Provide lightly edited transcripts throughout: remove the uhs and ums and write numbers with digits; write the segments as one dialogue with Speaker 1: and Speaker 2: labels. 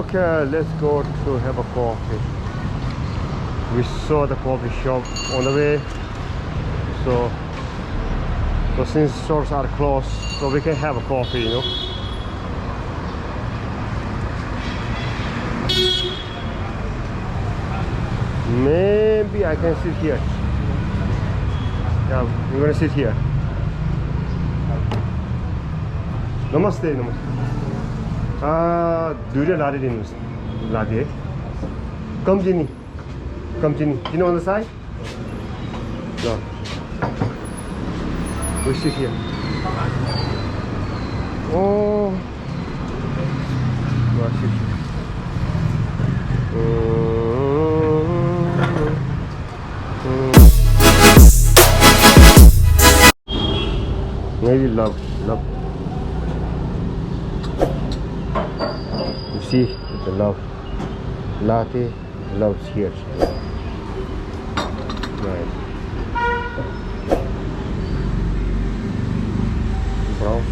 Speaker 1: Okay, let's go to have a coffee. We saw the coffee shop on the way, so since stores are closed, so we can have a coffee, you know. Maybe I can sit here. Yeah, we're gonna sit here. Namaste, namaste. Duria lari dinus. Ladi. Come Ginny. Come Ginny. You know on the side? No. We sit here. Oh. No, sit here. Maybe love. You see the love. Latte, love's here. Right. Brown.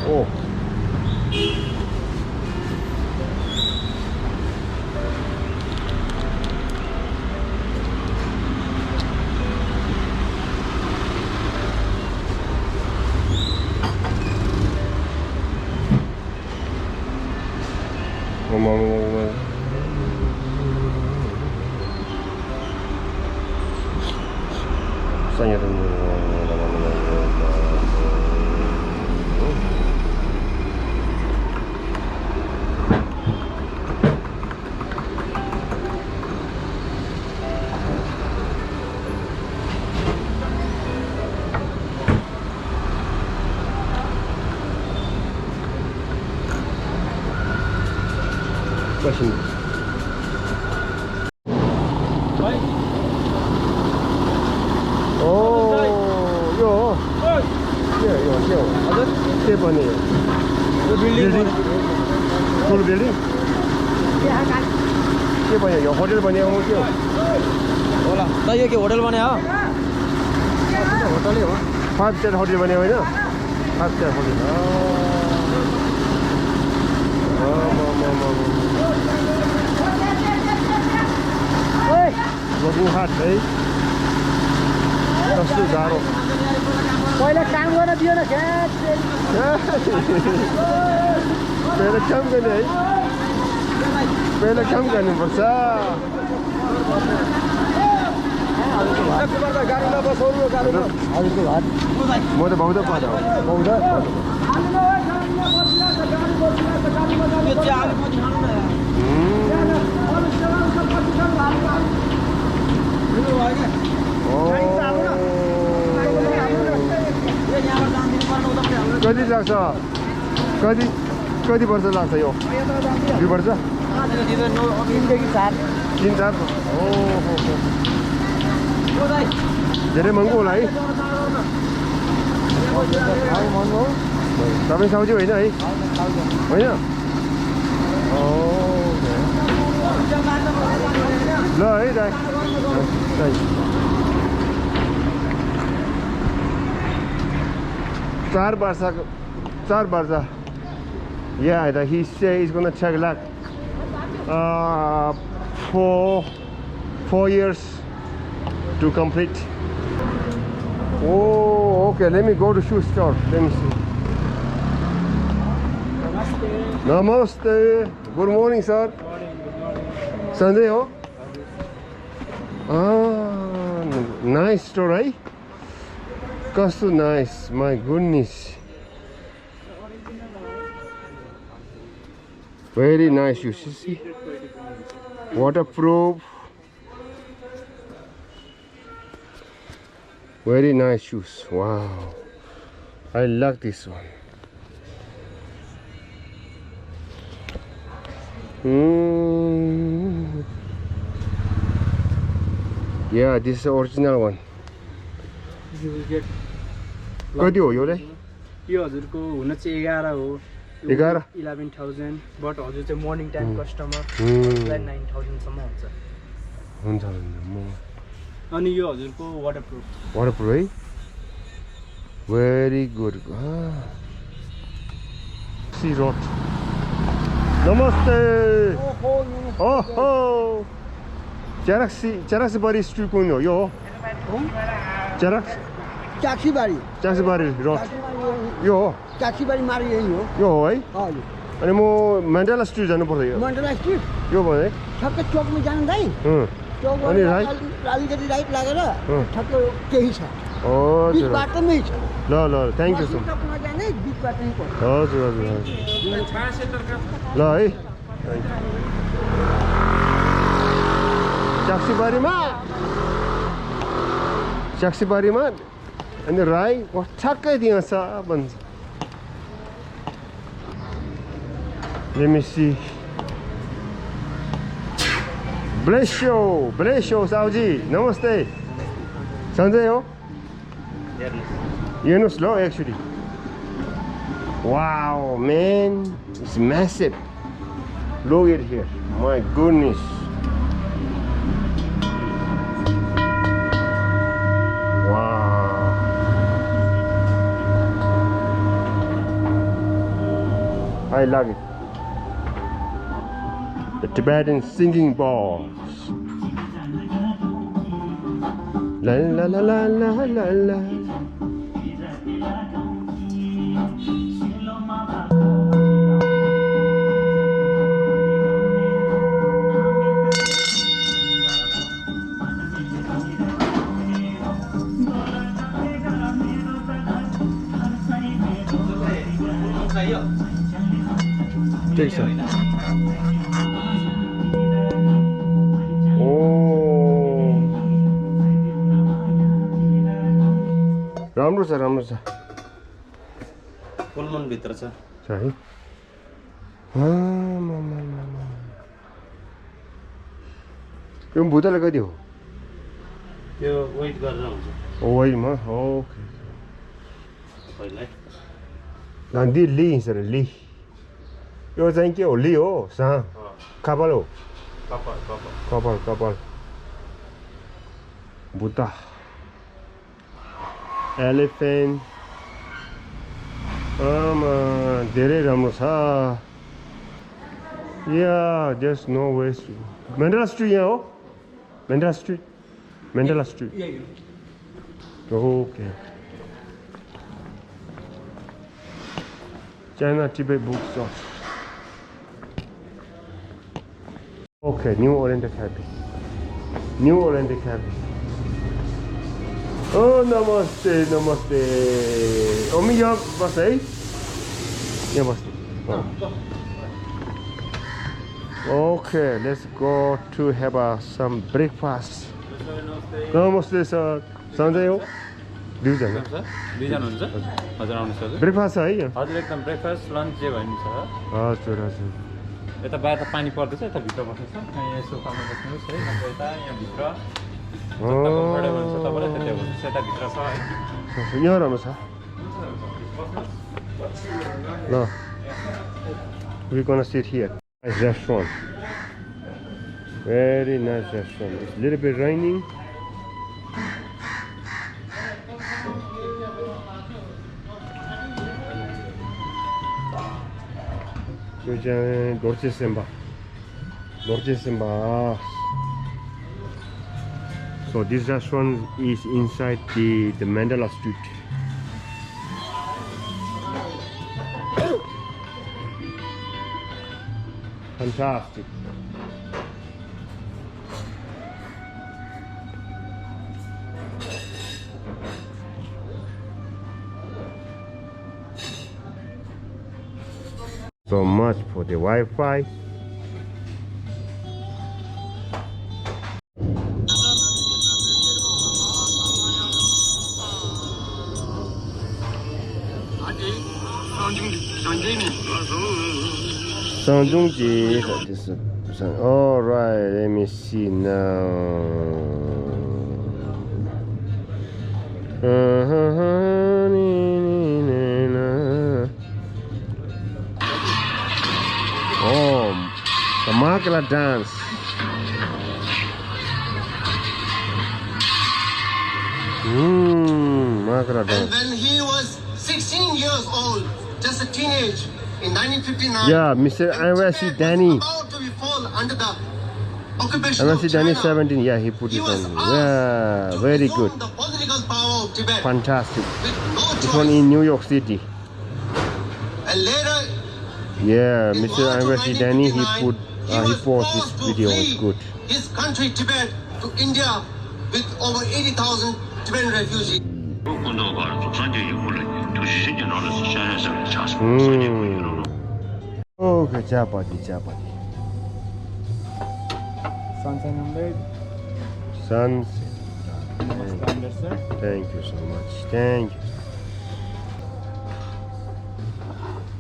Speaker 1: Oh. Question. Oh, yo. Yeah, yo. Other? Step on here. Building. Full building? Step on here. Your hotel bane ho kya? Hola. Ta ye ke hotel bane ha? Hotel hi ho. 5-star hotel bane ho na? 5-star hotel. Working hard, right? That's too garo.
Speaker 2: पहिला काम गर्न दियो न खेत
Speaker 1: पहिला काम गर्ने है पहिला काम गर्नुपर्छ म त बहुत पादा हो कति लाग्छ कति वर्ष लाग्छ यो 2 वर्ष 3-4 धेरै महँगो होला है तपाईँ साउजी होइन है होइन ल है दाइ चार वर्ष yeah, he said he's gonna take like 4 years to complete. Oh, okay, let me go to shoe store. Let me see. Namaste. Good morning, sir. Sunday, oh? Nice store, right? So nice, my goodness. Very nice, you see. Waterproof. Very nice shoes. Wow. I like this one. Yeah, this is the original one.
Speaker 2: You will get
Speaker 1: कति हो यो रे
Speaker 2: यो हजुरको हुन चाहिँ 11 हो 11,000 but हजुर चाहिँ मर्निङ टाइम कस्टमर 9,000 सम्म हुन्छ
Speaker 1: म
Speaker 2: अनि यो हजुरको वाटरप्रुफ
Speaker 1: है Very good. See road. Namaste. Oh ho. Charaxi bari street kuno yo.
Speaker 3: Taxi bari
Speaker 1: road. Yo.
Speaker 3: taxi bari mari yo
Speaker 1: है अनि म मण्डला स्ट्रिट जानु पर्छ
Speaker 3: मण्डला स्ट्रिट
Speaker 1: यो भने
Speaker 3: ठक्क चोकमा जानु दाइ चोक
Speaker 1: अनि राइट
Speaker 3: अलिकति राइट लागेर ठक्क केही छ
Speaker 1: हजुर
Speaker 3: बिच बाटोमै छ
Speaker 1: ल ल थ्यांक यू सो मच
Speaker 3: चोकमा जाने बिच बाटोमै पर्छ
Speaker 1: हजुर हजुर ल है ट्याक्सीबारीमा अनि राई ठक्कै त्यहाँ छ भन्छ Let me see. Bless you, Sauji. Namaste. Sanjay ho? Yunus lo actually. Wow, man, it's massive. Look at here. My goodness. Wow. I love it. The Tibetan singing bowls. La la la la la la la. Take some. राम्रो छ
Speaker 2: पुलमन भित्र छ
Speaker 1: है यो बुतले कति हो
Speaker 2: त्यो weight गरेर हुन्छ
Speaker 1: ओइलमा ओके
Speaker 2: पहिला
Speaker 1: गान्धी ली सर ली यो चाहिँ के हो ली हो सा कपाल हो कपाल बुद्ध elephant धेरै राम्रो छ yeah there's no waste Mandela Street यहाँ हो Mandela Street okay China Tibet bookstore okay New Oriental Cafe Oh, namaste. Omi यहाँ बस है यहाँ बस्ने Okay, let's go to have some breakfast. Namaste sir. Sanjay हो दुईजना
Speaker 2: हुन्छ हजुर आउनुहोस् हजुर
Speaker 1: ब्रेकफास्ट छ है यहाँ
Speaker 2: हजुर एकदम ब्रेकफास्ट लन्च जे भयो नि छ
Speaker 1: हजुर
Speaker 2: यता बाहिर त पानी पर्दैछ यता भित्र बस्नुहोस् यहाँ सोफामा बस्नुहोस् है यता यहाँ भित्र
Speaker 1: यहाँ राम्रो छ ल we're gonna sit here. Nice restaurant, very nice restaurant. It's a little bit raining. यो चाहिँ Dorje Semba. So this restaurant is inside the Mandela Street. Fantastic. So much for the Wi-Fi. All right, let me see now. Oh, the Makala dance. And
Speaker 4: when he was 16 years old, just a teenage, in 1959,
Speaker 1: Yeah, Mr. Anwasi Danny.
Speaker 4: about to be fall under the occupation
Speaker 1: Anwasi
Speaker 4: of
Speaker 1: Danny
Speaker 4: China.
Speaker 1: 17. Yeah, he put
Speaker 4: He
Speaker 1: it
Speaker 4: was
Speaker 1: on.
Speaker 4: asked
Speaker 1: Yeah,
Speaker 4: to
Speaker 1: very
Speaker 4: assume
Speaker 1: good.
Speaker 4: the political power of Tibet
Speaker 1: Fantastic.
Speaker 4: with no
Speaker 1: This
Speaker 4: choice.
Speaker 1: one in New York City.
Speaker 4: And later,
Speaker 1: Yeah,
Speaker 4: in
Speaker 1: Mr.
Speaker 4: March of
Speaker 1: Anwasi Danny, he
Speaker 4: 1959,
Speaker 1: he
Speaker 4: was
Speaker 1: posted this
Speaker 4: forced to
Speaker 1: video. It's
Speaker 4: flee
Speaker 1: good.
Speaker 4: his country Tibet to India with over 80,000 Tibetan refugees.
Speaker 1: Okay, chapati.
Speaker 2: Sunshine omelette.
Speaker 1: Sunset.
Speaker 2: Standard, sir.
Speaker 1: Thank you so much. Thank you.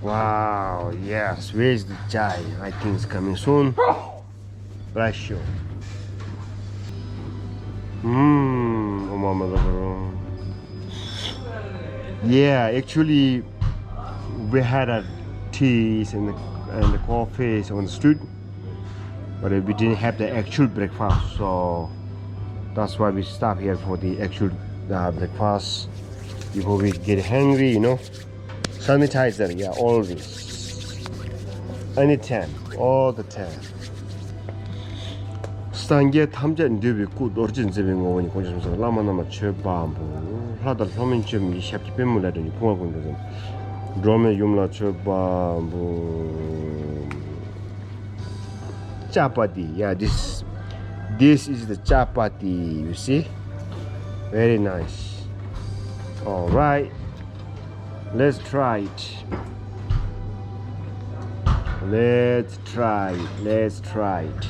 Speaker 1: Wow, yes. Where's the chai? I think it's coming soon. Bless you. Yeah, actually, we had a teas and the coffees on the street, but we didn't have the actual breakfast, so that's why we stop here for the actual breakfast before we get hungry, you know. Sanitizer, yeah, always, anytime, all the time. Stange 탐제 뉴비 굿 오리진 집인 거 보니 고지면서 라마나마 쳬바부 하다 소민 좀 샵기 빼물라더니 공화군도 좀 로메 욤라 쳬바부 chapati. Yeah, this is the chapati, you see, very nice. All right, let's try it. Let's try it.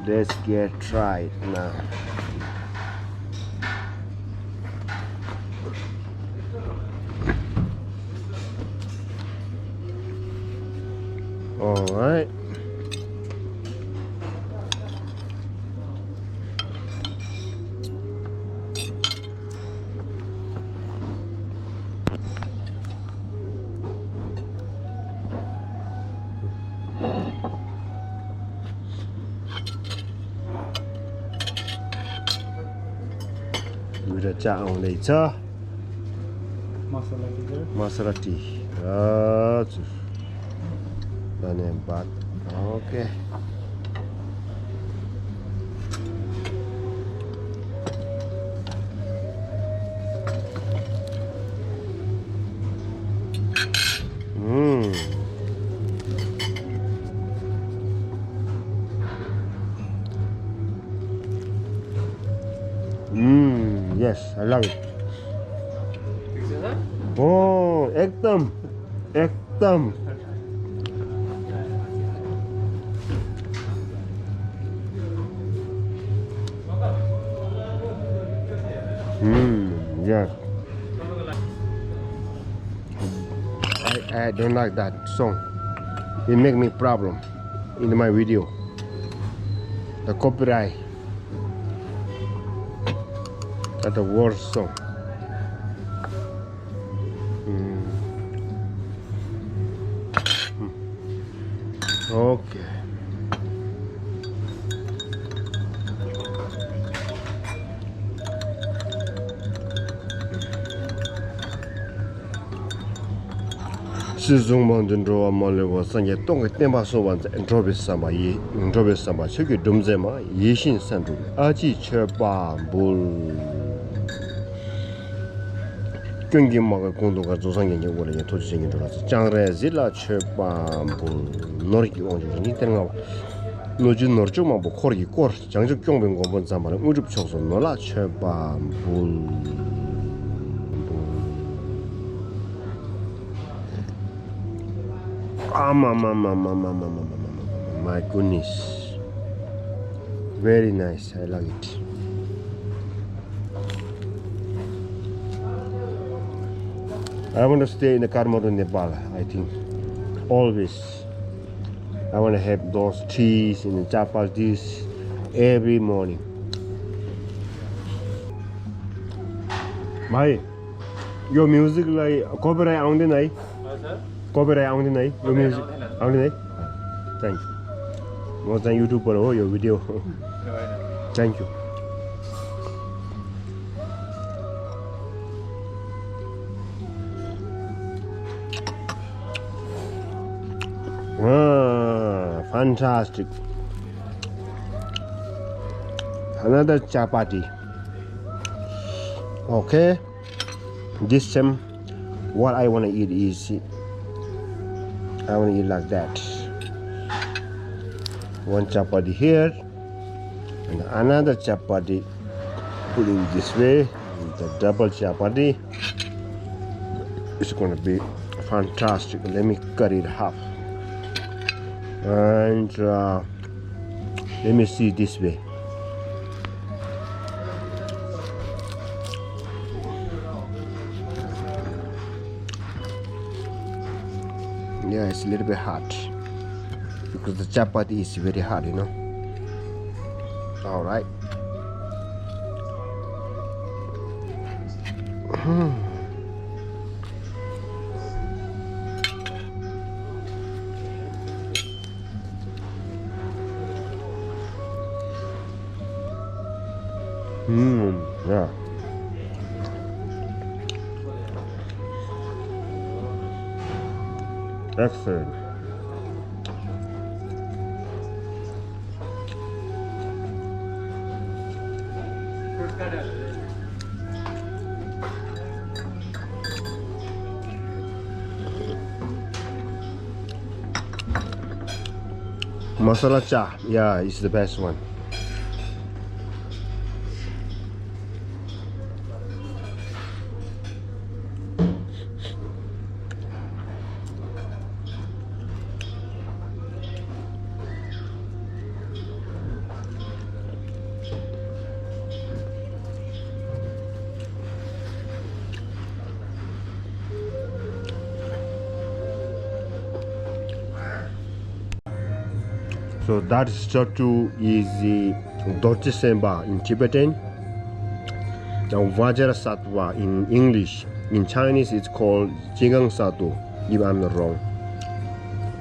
Speaker 1: Let's get tried now. All right. Udah caong later.
Speaker 2: Masala tea.
Speaker 1: Masala tea. Dan yang empat. Oke. Yes, I love it. Oh, ekdam. Yeah. I don't like that song. It make me problem in my video. The copyright. That's the worst song. Okay. 시중만 전로 말고 상에 똥에 땜바서 완전 인트로비스마 이 인트로비스마 저기 dum제마 예신 산도 아지 쳐봐 뭘 경기 먹을 공도가 조상이 원래 토지적인 들어서 장래 질라 쳐봐 뭘 노력이 온전히 되는 거 노진 노르쪽만 뭐 코르기 코 장적 경병 공본 잠만 우줍 쳐서 놀라 쳐봐 뭘 my goodness, very nice. I like it. I want to stay in the Karuna Nepal. I think always I want to have those teas and chapatis every morning. My, your music like copyright on the night. Copyright on the night. Your music on the night. Thank you. More than YouTuber, your video. Thank you. Fantastic. Another chapati. Okay, this time what I want to eat is I want to eat like that. One chapati here and another chapati putting this way. The double chapati. It's gonna be fantastic. Let me cut it half and let me see this way. Yeah, it's a little bit hot because the chapati is very hot, you know. All right. Yeah. Excellent. Masala cha, yeah, it's the best one. So that statue is the Dorje Semba in Tibetan. Now Vajrasattva in English. In Chinese it's called Jingang Satu, if I'm not wrong.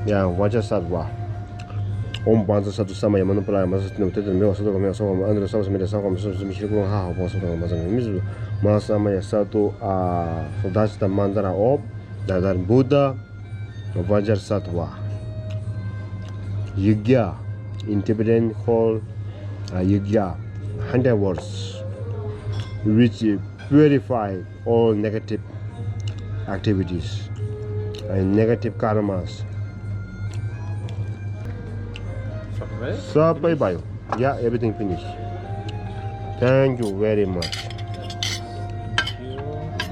Speaker 1: Yeah, Vajrasattva. Om Vajrasattva Samaya Manupala Masasno Tetan Meo Sato Meo Soma Andro Sama Samida Sakam Mishiko Ha Posaka Mazan Mizu Masamaya Satu. So that's the mantra of the Buddha Vajrasattva. Yugya in Tibetan called Yugya, 100 words which purify all negative activities and negative karmas. Sabai bayo. Yeah, everything finished. Thank you very much.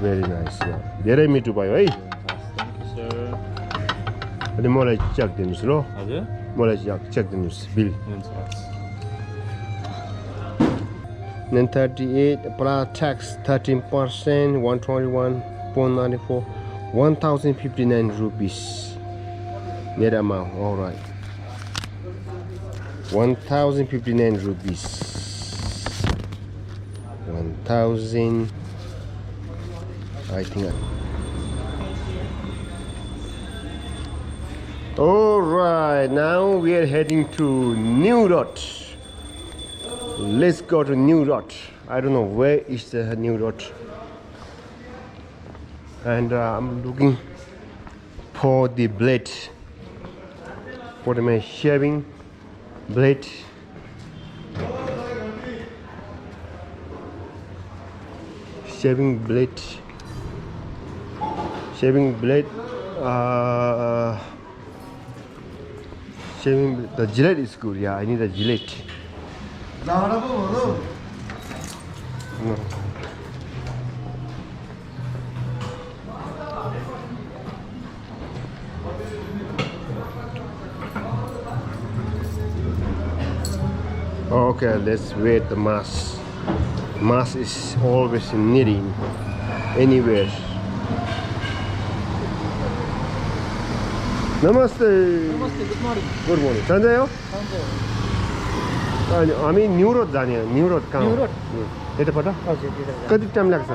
Speaker 1: Very nice. Yeah. Very me too bayo. Hey.
Speaker 5: Thank you, sir.
Speaker 1: The more I check them slow.
Speaker 5: हजुर
Speaker 1: More I check the news bill.
Speaker 5: हुन्छ
Speaker 1: 938 plus tax 13%, 121.94, 1,059 rupees net amount. All right, 1,059 rupees. 1,000. I think. All right, now we are heading to New Road. Let's go to New Road. I don't know where is the New Road. And I'm looking for the blade, for my shaving blade. Shaving blade. Shaving blade. Shaving, the Gillette is good. Yeah, I need a Gillette. No. Okay, let's wait the mask. Mask is always needing anywhere. Namaste.
Speaker 3: नमस्ते good morning
Speaker 1: Good morning. Sanjay ho? हामी new Road जाने हो. New road कहाँ हो?
Speaker 3: New road?
Speaker 1: यतापट
Speaker 3: हजुर त्यता
Speaker 1: कति time लाग्छ?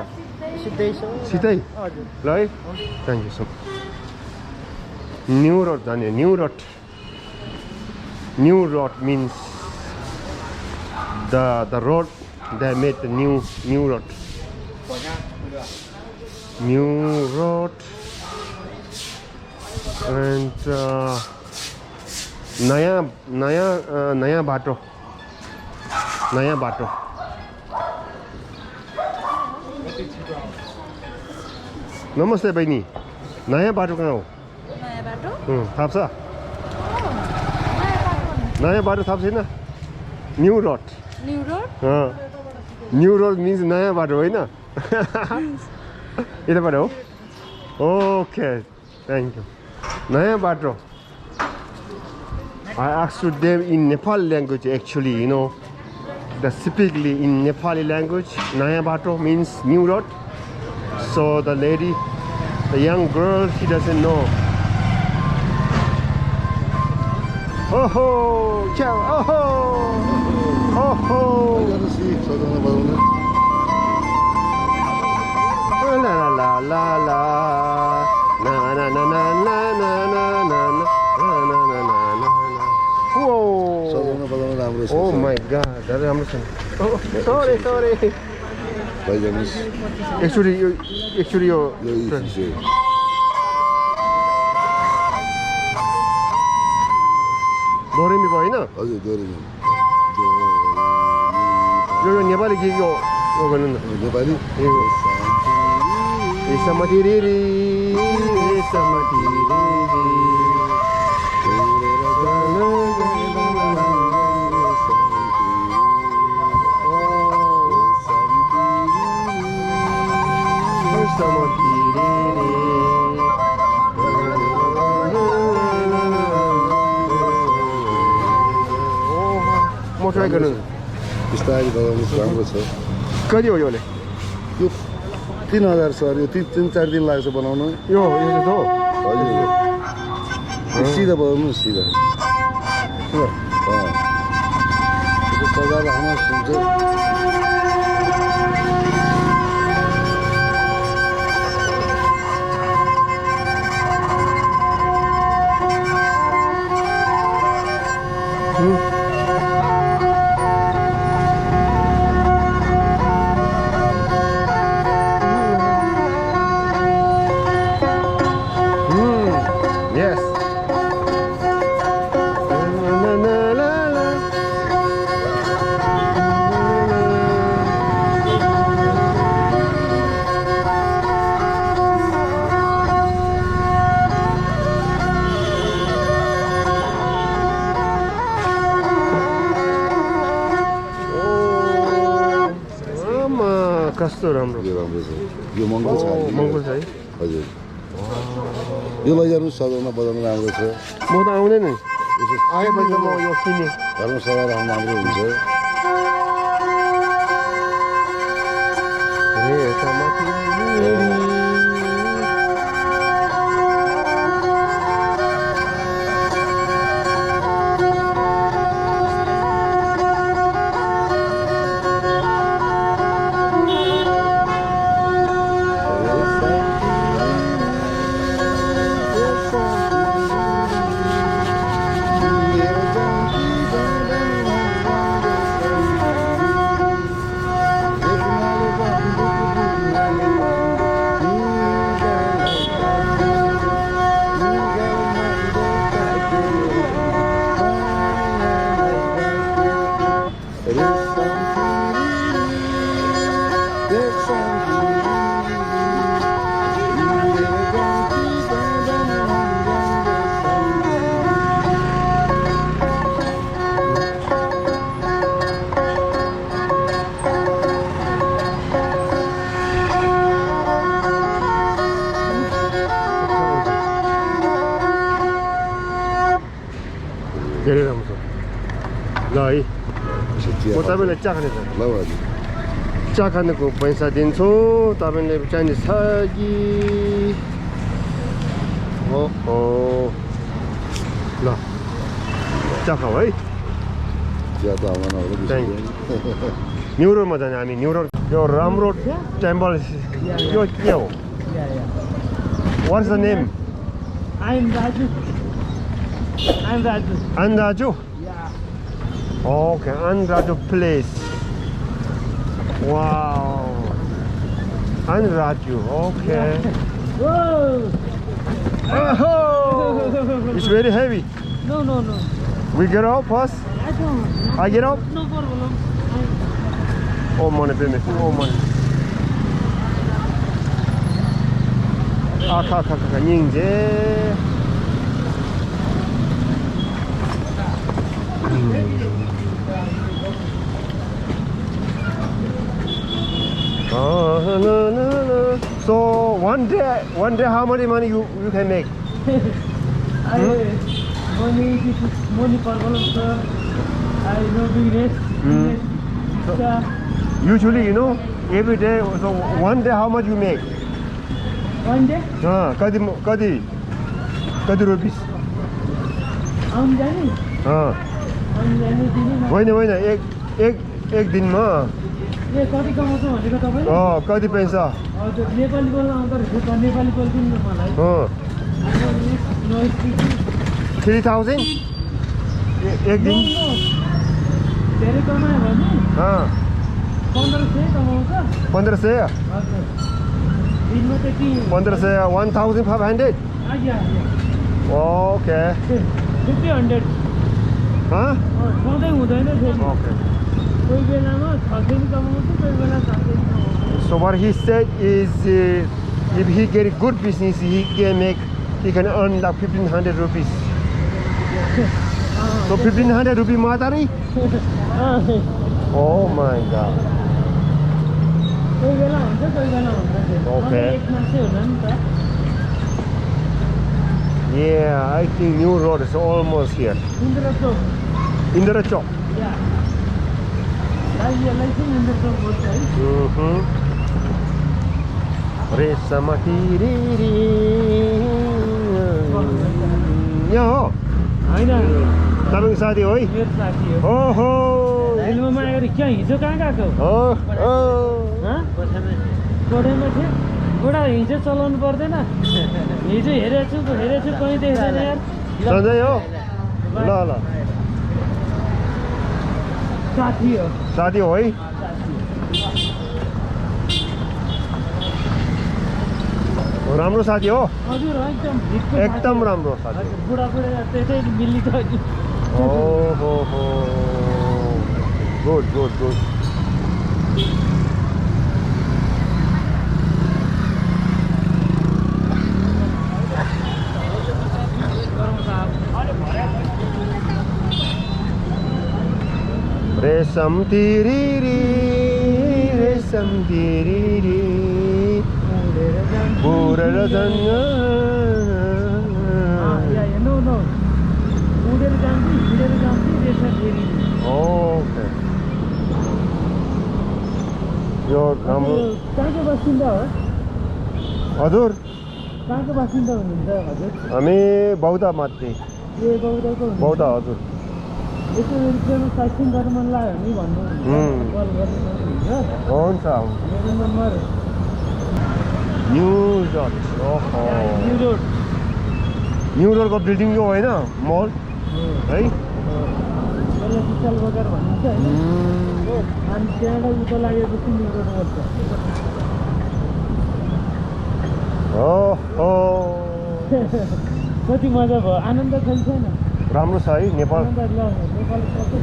Speaker 3: सिधै छ
Speaker 1: सिधै
Speaker 3: हजुर
Speaker 1: ल है. Thank you so much. New Road जाने. New Road. New road means the road they made the new road. New road. And नयाँ बाटो नमस्ते बहिनी नयाँ बाटो कहाँ हो
Speaker 6: नयाँ बाटो
Speaker 1: थाहा छ नयाँ बाटो थाहा छैन new road new road means नयाँ बाटो होइन यताबाट हो ओके थ्याङ्क यू नयाँ बाटो I asked to them in Nepal language actually, you know, specifically in Nepali language, Naya Bato means new road. So the lady, the young girl, she doesn't know. Oh ho, ciao, oh ho, oh ho. La la la la la, na na na na na na na na na. Oh my god, that is oh, sorry. Actually, you're Doremi भयो हैन
Speaker 7: हजुर दोरेमी
Speaker 1: यो नेपाली गीत यो गर्नु न
Speaker 7: नेपाली
Speaker 1: ए समतिरी म try गर्नु
Speaker 7: बिस्तारै बजाउनु राम्रो छ
Speaker 1: कति हो योले
Speaker 7: यो 3000 सर यो 3-4 दिन लाग्छ बनाउन
Speaker 1: यो त हो
Speaker 7: हजुर सीधा बजाउनु सीधा यो सजाल हाम्रो हुन्छ
Speaker 1: Yes. कस्तो राम्रो
Speaker 7: यो राम्रो छ यो महँगो छ
Speaker 1: महँगो छ है
Speaker 7: हजुर यो लैजानु सजाउन बजाउन राम्रो छ
Speaker 1: म त आउँदैन नि आएपछि म यो किने
Speaker 7: घरमा सजाएर आउनु राम्रो हुन्छ धेरै राम्रो छ ल है म तपाईँलाई चिया खाने छ ल हजुर
Speaker 1: चिया खानेको पैसा दिन्छु तपाईँले चाहिने छ कि ओहो ल चिया खाऊ है
Speaker 7: चिया त आउन
Speaker 1: थ्याङ्क यू न्यु रोडमा जाने हामी न्यु रोड यो राम्रो टेम्पल यो के हो what is the name
Speaker 3: I'm Raju.
Speaker 1: Andraju?
Speaker 3: Yeah.
Speaker 1: Okay, Andraju place. Wow. Andraju, okay.
Speaker 3: Whoa!
Speaker 1: Oh, it's very heavy.
Speaker 3: No.
Speaker 1: We get out first? I get out?
Speaker 3: No problem.
Speaker 1: Oh money payment. Oh money. Ka ning je. So one day how much money you can make?
Speaker 3: Money problem, sir. I know business.
Speaker 1: Usually, you know, every day. So one day, how much you make?
Speaker 3: One day?
Speaker 1: Kadi rupees.
Speaker 3: I'm Danny. I'm Danny.
Speaker 1: होइन एक दिनमा
Speaker 3: ये कति कमाउँछ भनेको तपाईँ?
Speaker 1: कति पैसा?
Speaker 3: हजुर नेपाली बोल्न आउँदो रहेछ त नेपाली बोल्दिनु न मलाई.
Speaker 1: 3000 एक दिन?
Speaker 3: धेरै कमायो भने 1500 कमाउँछ.
Speaker 1: 1500?
Speaker 3: हजुर. दिनमा त्यति
Speaker 1: 1500 1500?
Speaker 3: आज्ञा.
Speaker 1: Okay.
Speaker 3: 1500. सधैँ हुँदैन फेरि.
Speaker 1: Okay.
Speaker 3: कोही बेलामा 600 कमाउँछ, कोही बेला 700 कमाउँछ.
Speaker 1: So what he said is, if he get a good business, he can earn like 1500 rupees. So 1500 rupees matari? Oh my God.
Speaker 3: कोही बेला हुन्छ, कोही बेला हुँदैन.
Speaker 1: Okay.
Speaker 3: एक मासै हुँदैन नि त.
Speaker 1: Yeah, I think new road is almost here.
Speaker 3: Indrachowk.
Speaker 1: Indrachok.
Speaker 3: या. यसलाई चाहिँ इन्द्रचोक बोल्छ है.
Speaker 1: Resama tiriri. यहाँ हो?
Speaker 3: होइन.
Speaker 1: तपाईको साथी हो है?
Speaker 3: मेरो साथी हो.
Speaker 1: ओहो.
Speaker 3: फिल्ममा आएर क्या हिजो कहाँ गएको? गोडामा थियो. गोडा हिजो चलाउनु पर्दैन. हिजो हेरेछु कहीँ देख्दैन यार.
Speaker 1: सञ्जय हो? ल
Speaker 3: साथी हो.
Speaker 1: साथी हो है? राम्रो साथी हो?
Speaker 3: हजुर
Speaker 1: एकदम राम्रो साथी.
Speaker 3: बुढाबुढा त्यसै मिल्ली त नि.
Speaker 1: ओहो हो. Good. Resam tiriri. Pura janga.
Speaker 3: No. उडेर जान्छु रेसा फेरि.
Speaker 1: Okay. यो राम्रो.
Speaker 3: कहाँको बासिन्दा हो?
Speaker 1: हजुर
Speaker 3: कहाँको बासिन्दा हुनुहुन्छ हजुर?
Speaker 1: हामी बौद्ध माथि.
Speaker 3: ए बौद्धको हुनुहुन्छ.
Speaker 1: बौद्ध हजुर.
Speaker 3: यसो रिक्सामा साइकिङ गर्न मन लाग्यो भने भन्नु. कल गर्नु सक्नुहुन्छ.
Speaker 1: हुन्छ.
Speaker 3: मेरो नम्बर
Speaker 1: न्यू रोड. ओहो. न्यू रोडको बिल्डिङ यो होइन मल है?
Speaker 3: यसलाई विशाल बजार भनिन्छ होइन? अनि त्यहाँबाट उता लागेपछि न्यू रोड पर्छ.
Speaker 1: ओहो.
Speaker 3: कति मजा भयो. आनन्द छैन?
Speaker 1: राम्रो छ है नेपाल.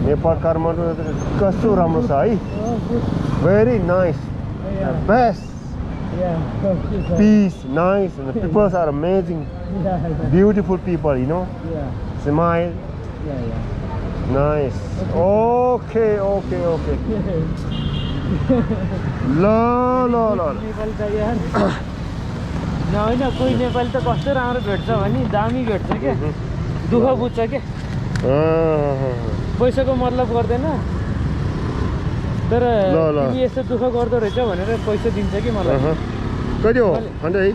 Speaker 1: नेपाल काठमाडौँ कस्तो राम्रो छ है? Very nice. Best. Peace, nice, and the people are amazing. Beautiful people, you know. Smile. Nice. Okay. La.
Speaker 3: Nepali त यार होइन कोही नेपाली त कस्तो राम्रो भेट्छ भने दामी भेट्छ क्या. दुःख बुझ्छ क्या. पैसाको मतलब गर्दैन तर तिमी यस्तो दुःख गर्दो रहेछ भनेर पैसा दिन्छ कि मलाई.
Speaker 1: कति हो? 100.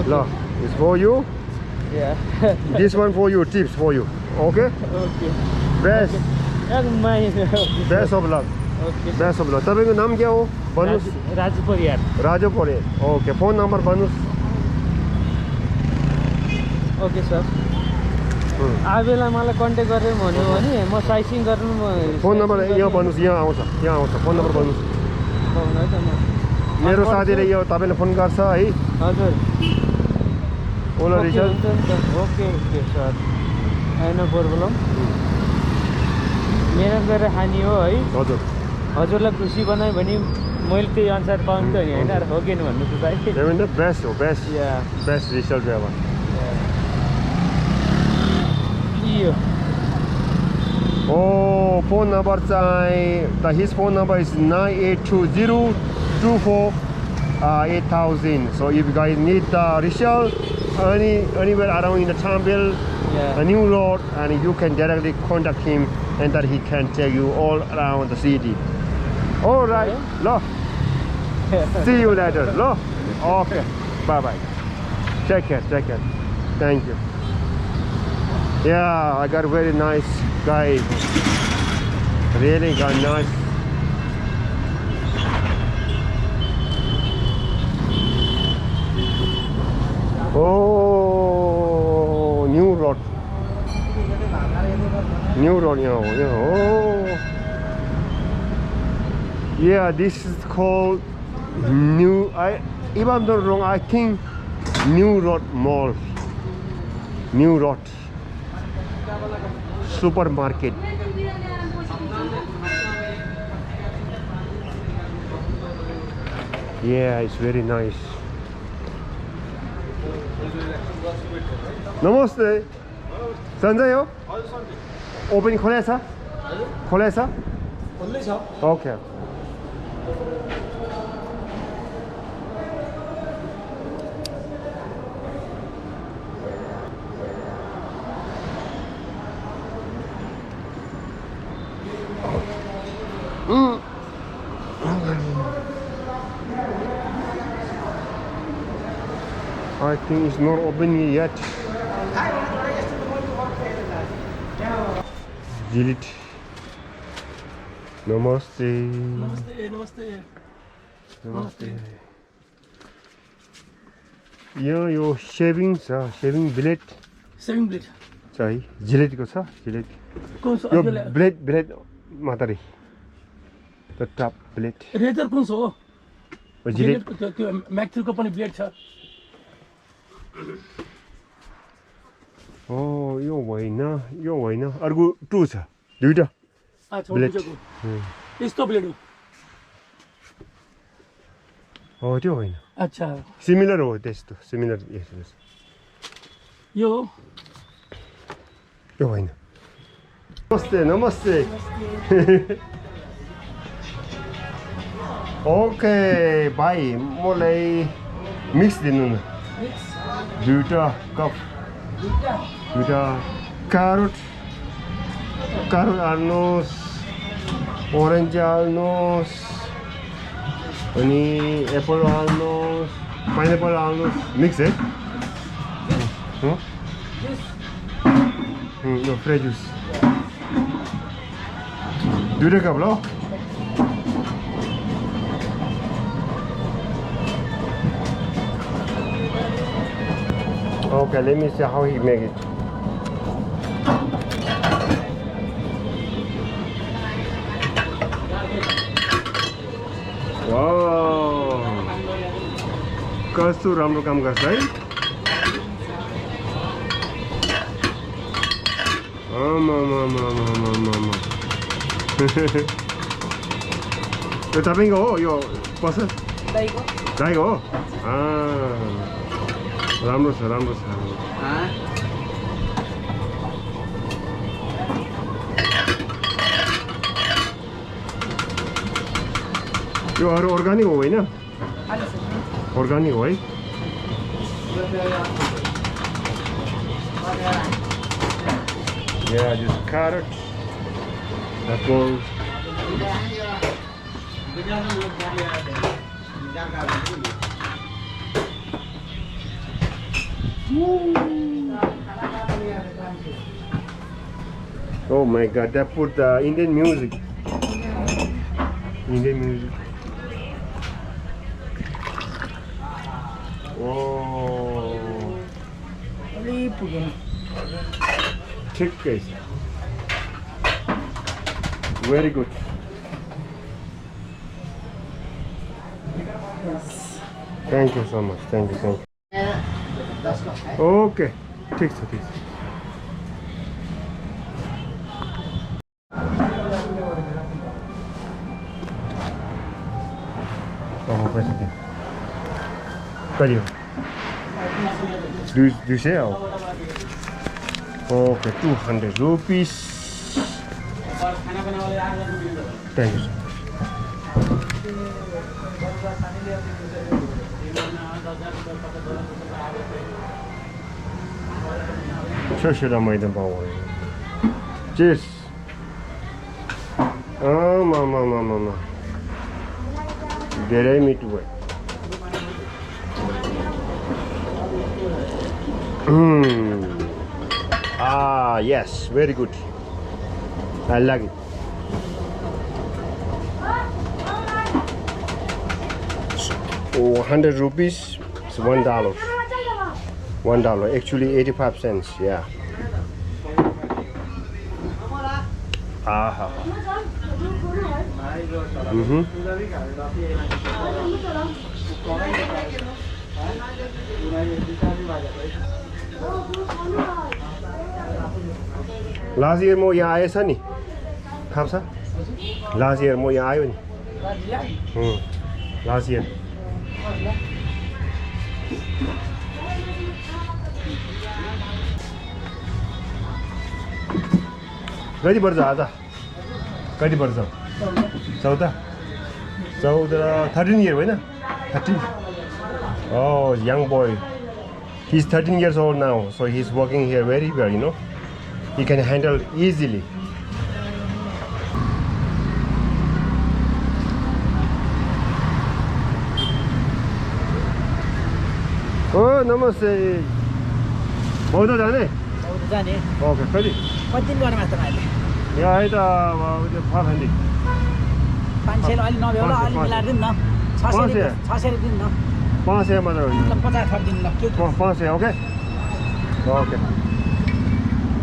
Speaker 1: ल, it's for you.
Speaker 3: Yeah.
Speaker 1: This one for you, tips for you. Okay?
Speaker 3: Okay.
Speaker 1: Best of luck.
Speaker 3: Okay.
Speaker 1: Best of luck. तपाईको नाम के हो? भन्नुस्.
Speaker 3: Raju Pariyar.
Speaker 1: Raju Pariyar. Okay, phone number भन्नुस्.
Speaker 3: Okay sir. आबेला मलाई कन्ट्याक्ट गरेर भन्यो भने म साइसिङ गर्नु.
Speaker 1: फोन नम्बर यहाँ भन्नुस्. यहाँ आउँछ. फोन नम्बर भन्नुस्. मेरो साथीले यो तपाईले फोन गर्छ है?
Speaker 3: हजुर.
Speaker 1: ओला रिचार्ज.
Speaker 3: Okay sir. होइन प्रब्लम मेहनत गरेर खाने हो है
Speaker 1: हजुर
Speaker 3: हजुरलाई खुसी बनायो भने मैले त्यही अनुसार पाउनु त नि होइन हो कि भन्नु त भाइ
Speaker 1: बेस्ट हो बेस्ट
Speaker 3: या
Speaker 1: बेस्ट रिजल्ट अब
Speaker 3: यो
Speaker 1: Oh, phone number his phone number is 9820248000. So if you guys need the result anywhere around in the Thamel, a new road, and you can directly contact him, and that he can take you all around the city. All right, lo. See you later, lo. Okay, bye bye. Take care. Thank you. Yeah, I got a very nice guy. Really got nice. Oh, new road. Oh. Yeah, this is called if I'm not wrong, I think New Road Mall. New Road Supermarket. Yeah, it's very nice. Namaste. Sanjay ho? Open खोले छ? खोले छ? Okay. I think it's not open yet. Jilit. Namaste. Namaste. यो shaving blade.
Speaker 6: Shaving blade.
Speaker 1: चाहिँ जिलेटको छ Gillette यो blade मात्रै the top blade
Speaker 6: razor कुन छ हो
Speaker 1: जिलेट
Speaker 6: त्यो म्याक्सको पनि ब्लेड छ
Speaker 1: ओ यो होइन अर्को टु छ दुईटा ब्लेड
Speaker 6: यस्तो ब्लेड
Speaker 1: हो त्यो होइन
Speaker 6: अच्छा
Speaker 1: सिमिलर हो त्यस्तो सिमिलर यस
Speaker 6: यो
Speaker 1: होइन नमस्ते ओके भाइ मलाई मिक्स दिनु न दुईटा कप दुईटा क्यारोट हाल्नुहोस् ओरेन्ज हाल्नुहोस् अनि एप्पल हाल्नुहोस् पाइनएप्पल हाल्नुहोस् मिक्स है यो फ्रेश जुस दुईटा कप ल Okay, let me see how he make it. Wow! कस्तो राम्रो काम गर्छ है यो तपाईँको हो यो पसल दाइको हो राम्रो छ यो अरू अर्ग्यानिक हो होइन अर्ग्यानिक हो है Yeah, just carrot, apple. Oh my God, they put the Indian music. Oh. Thick guys. Very good. Thank you so much. Thank you. Okay. ठीक छ पैसा दियो कति हो 200 हो okay 200 rupees thank you sure मैले पाउँँ cheers mama धेरै मिठो भयो yes very good I like it oh 100 rupees it's $1 actually 85 cents yeah Last year mo यहाँ आएछ नि थाहा छ last year mo यहाँ आयो नि last year कति वर्ष आज कति वर्ष 14 13 years होइन 13 oh young boy he's 13 years old now so he's working here very well you know he can handle easily oh namaste बौद्ध जाने
Speaker 3: जाने
Speaker 1: ओके कति
Speaker 3: दिन गर्ने मात्र अहिले
Speaker 1: यहाँ है त 500
Speaker 3: 500 अलि नभ्यो होला अलि मिलाएर दिनु न 600 दिनु न
Speaker 1: 500 मात्र हो
Speaker 3: 50 थप दिनु ल
Speaker 1: 500 okay okay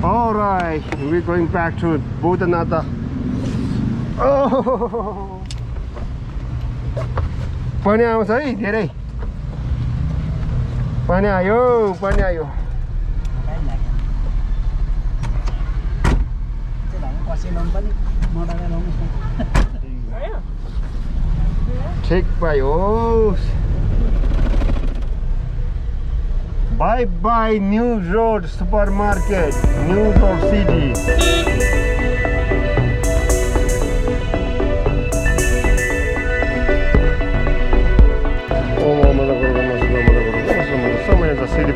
Speaker 1: all right we're going back to Bhutanata oh पनि आउँछ है धेरै पनि आयो ठिक भयो bye bye New Road Supermarket New York City oh mama city